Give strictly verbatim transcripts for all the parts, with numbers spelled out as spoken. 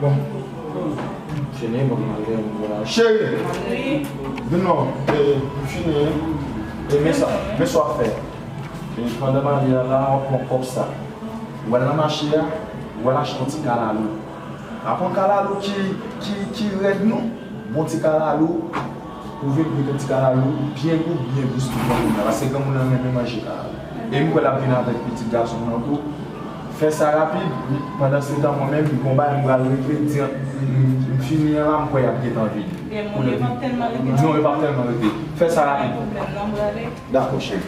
Bon. Fini, bon, m ale, m vwala. Cheri! Wi. Vin non, e, m fini. E, men sa, men sa w ap fè. E, pandan m ale a la, w ap pran kòb sa. W al nan mache a, w al achte yon ti kalalou. Pa pran kalalou ki, ki, ki rèd non. Bon ti kalalou, ou vin met yon ti kalalou byen gou, byen dous pou granmoun nan, paske granmoun nan renmen manje kalalou. E m kwè l ap vin avèk pitit gason m nan tou. Fè sa rapid, pandansetan mwen menm, m gon bagay m pral regle, di, m, m, m fini an la, m kwè y ap gentan vini. Gen moun yo p ap tèlman rete. Non, yo p ap tèlman rete. Fè sa rapid. Gen pwoblèm nan, m prale. Dakò, cheri.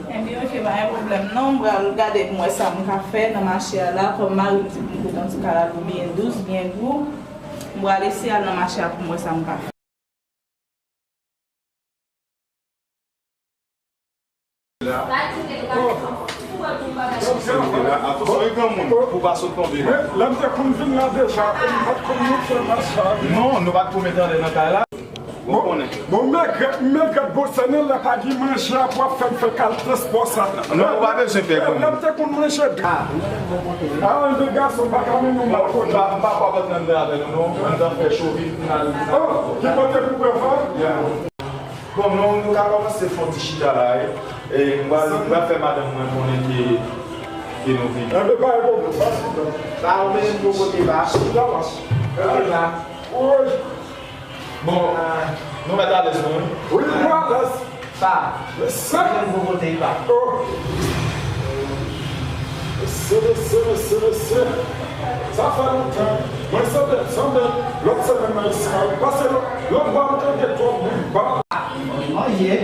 Ebyen, oke, pa gen pwoblèm non. M pral gade pou m wè sa m ka fè nan mache a la. Kòm mari m di pou m kote yon ti kalalou byen dous, byen gou. M pral eseye al nan mache a pou m wè sa m ka fè. Attention, yon granmoun, pou pa sot tonbe la. Lè m te konn vin la deja, m pa t konn nou fè mache a. Non, nou pa t tou met anlè nan kay la. Bon, bon, men gèt, men gèt bon sènen lè pa gen manje a pou ap fè m fè kal transpò sa. Non, ou pa bezwen pè granmoun. Lè m te konn manje. Ah, yon de gason pa ka mennen yon bal kote. M pa, m pa kwè w ap antre anndan avè nou, non. Anndan fè cho, vin, vin al. Oh, ki kote pou pran fè? Yeah. Bon, nou, nou ka kòmanse fè yon ti chita la, e, e m pral, m pral fè madanm mwen konnen ke, ke nou vini. Enben, pa gen pwoblèm, pa gen pwoblèm. Sa ou menm pou kote pa. Chita la. Kote pa. Woy. Bon, nou mèt alèz nou, wi. Wi, nou alèz. Sa, mesye, menm pou kote pa. Oh. Mesye, mesye, mesye, mesye. Sa fè lontan. Mwen sanble, sanble lòt semèn nan isi a, wi. Pase lòt, lòt bò m tande twòp bri ba. Manje.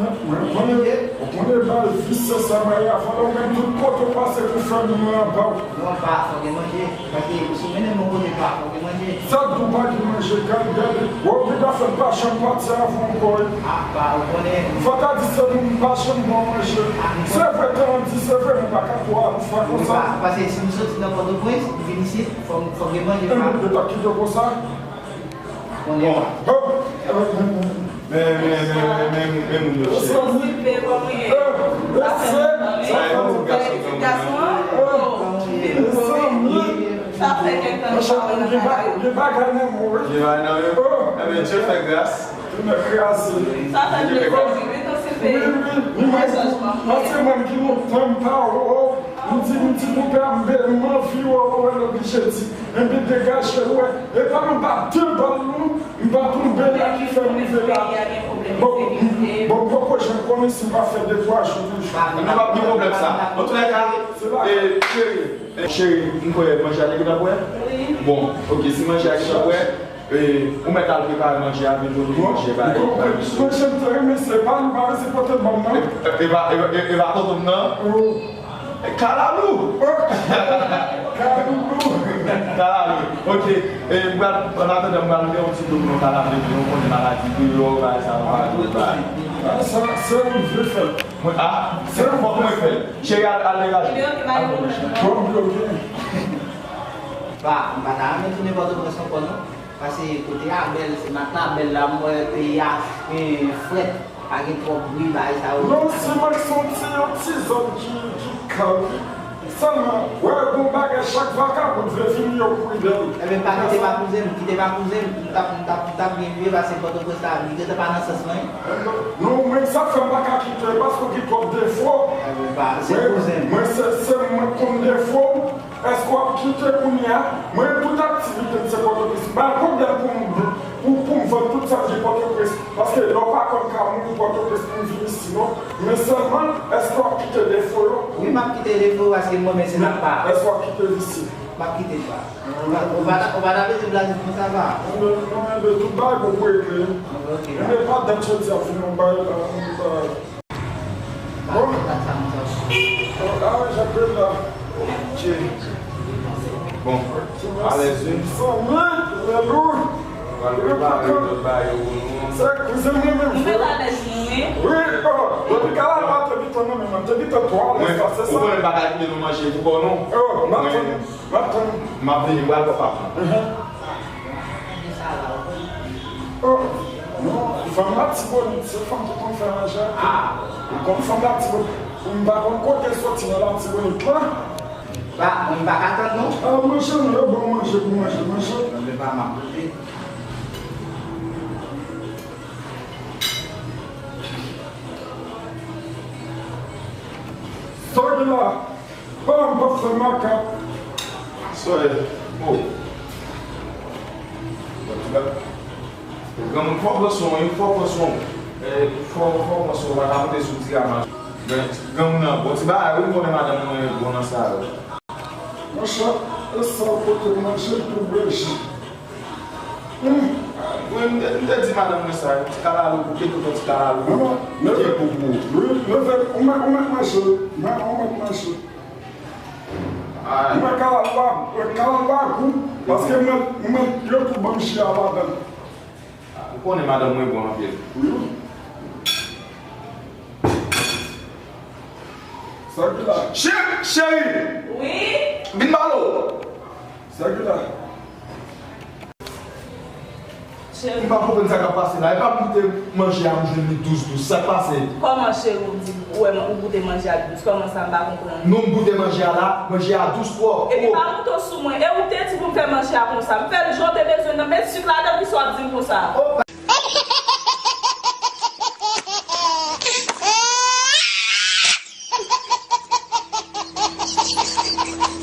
Mwen konnen, ou konnen bal visye sa bay avan lè ou menm tout kote ou pase pou fè moun anba w. Non, pa, fò gen manje. Paske si w mennen m yon kote pa, fò gen manje. Sa k di w pa gen manje, gade, gade. Wè w gen afè m pa janm pati avan w ankò, wi. Ah, pa, ou konnen. Fò ta di se moun m pa janm ba w manje. Ah, se vre, tan an di, se vre, mwen pa ka twò ap fè konsa. Pa, paske si m soti nan Pòtoprens, m vin isit, fò, fò gen manje, pa. Yo t ap kite w konsa? Konnen. Bon. Men, men, men, men, men, men moun yo cheri. Sa fè ti gason an. Sa fè kèk tan. Gen bagay nan men w, wi. Gen bagay nan men w. Enben, Dye fè gras. Sa fè plezi, wi, konsilve. Wi, wi, wi, mwen, paske mwen ki lontan m pa wè w. M di, m di, bondye, m anvi wè w, wè l oblije di. Enben, degaje w, wè. E pa m pa de bal, non. M pa tonbe la ki fè m rive la. Bon, m, bon, m poko janm konnen si m pa fè de twa jou toujou. Non, pa gen pwoblèm sa. Antoulèka, e, cheri, e, cheri, m kwè manje a te gentan prè? Wi. Bon, oke, si manje a gentan prè, e, ou mèt al prepare manje a, vin pou nou manje, ba, manje m te renmen, se pa nou pa resi pote ban m nan. E, e, e pa, e, e, e pa tonton m nan? Wi. Kalalou! Kalalou! Kalalou. Ok. E, m pral, an atandan, m pral fè yon ti dlo pou nou ka lave men nou, konnen maladi deyò, bagay sa yo pa dwe bay. Sa, se yon vye fèt. Mwen, a, se fòk mwen fè l. Cheri, al, al degaje. Bon, ok. Ba, m pa ta renmen tounen Pòtoprens ankò, non. Paske kote a bèl, se mak la bèl la, m wè peyi a, eh, frèt, pa gen twòp bri, bagay sa yo. Non, se mwen ki se yon ti, yon ti zòn ki, ki kalm. Sèlman, wè, gon bagay, chak vakabon vle vini, yo kouri dèyè l. Enben, pa kite pa kouzen m, kite pa kouzen m, m t ap, m t ap, m t ap byen viv, paske Pòtoprens la, li gentan pa nan sans mwen. Non, mwen, sa k fè m pa ka kite, paske w gen twòp defo. Enben, pa, se kouzen m. Mwen, se, se mwen k konn defo w. Èske w ap kite kounye a? Mwen, tout aktivite m se Pòtoprens. M pa gen pwoblèm pou m, pou, pou m vann tout sa m gen Pòtoprens. Paske lè w pa konn ka mouri Pòtoprens pou m vin isi, non. Men sèlman, èske w ap kite defo yo? Wi, m ap kite defo yo paske m renmen se mak pa. Èske w ap kite visye? M ap kite l pa. Ou pa, ou pa ta bezwen blaze konsa pa. Non, non, enben, tout bagay pou regle. Ok. Enben, pa dat jodi a fin yon bagay la, yon bagay. Bon. Ah, j'appelle là. Ok. Bon. Alèz, wi. Sa mwen, lè lou. Pral prepare lòt bagay yo pou nou. Se kouzen mwen menm. Nou mèt alèz nou, wi. Wi, oh, depi kala pa te bitan nan men mwen, te bitan twa alèz la, se sa. Ou konnen m pa ka kite nou manje pou kò nou. Oh, m ap tann, m ap tann. M ap vini, m pral papa. Mhm. Oh, non, fanm Latibonit, se fanm ki konn fè manje anpil. Ah. Ou konn fanm Latibonit. M pa konn kote l soti nan Latibonit la. Ba, mwen m pa ka tann non. Ah, manje nou yo ban m Manje pou manje, manje. Mwen pa m ap manje. Sa ki la, pa m p ap fè makak. Sòy, oh. Granmoun, fò w pran swen w, wi, fò w pran swen w. Eh, fò, fò w pran swen w, pa ka monte sou ti ramas. Granmoun nan bon ti bagay, wi, m konnen madanm mwen bon nan sa yo. Monchè, e sa w pote manje pou bwè ji. Mwen, m te, m te di madanm mwen sa, ti kalalou, pou kèk ti kalalou. Manman, leve pou pou. Wi, leve, ou mèt, ou mèt manje. Mwen, ou mèt manje. Mwen kalalou a, mwen kalalou a gou, paske mwen, mwen, yo tou ban m ji a ladan. Ou konnen madanm mwen bon anpil. Wi, wi. Sa ki la? Cheri, cheri! Wi? Vin ba lo! Sa ki la? Cheri. M pa konprann sa k ap pase la. E pa m goute manje a, m jwenn li dous dous. Sa k pase? Kòman cheri ou di ou wè ou goute manje a dous? Kòman sa m pa konprann? Non, m goute manje a la, manje a dous twòp. Epi pa moute sou mwen. E ou te di pou m fè manje a konsa. M fè l jan w te bezwen nan. Met sik ladan, kisa w ap di m konsa?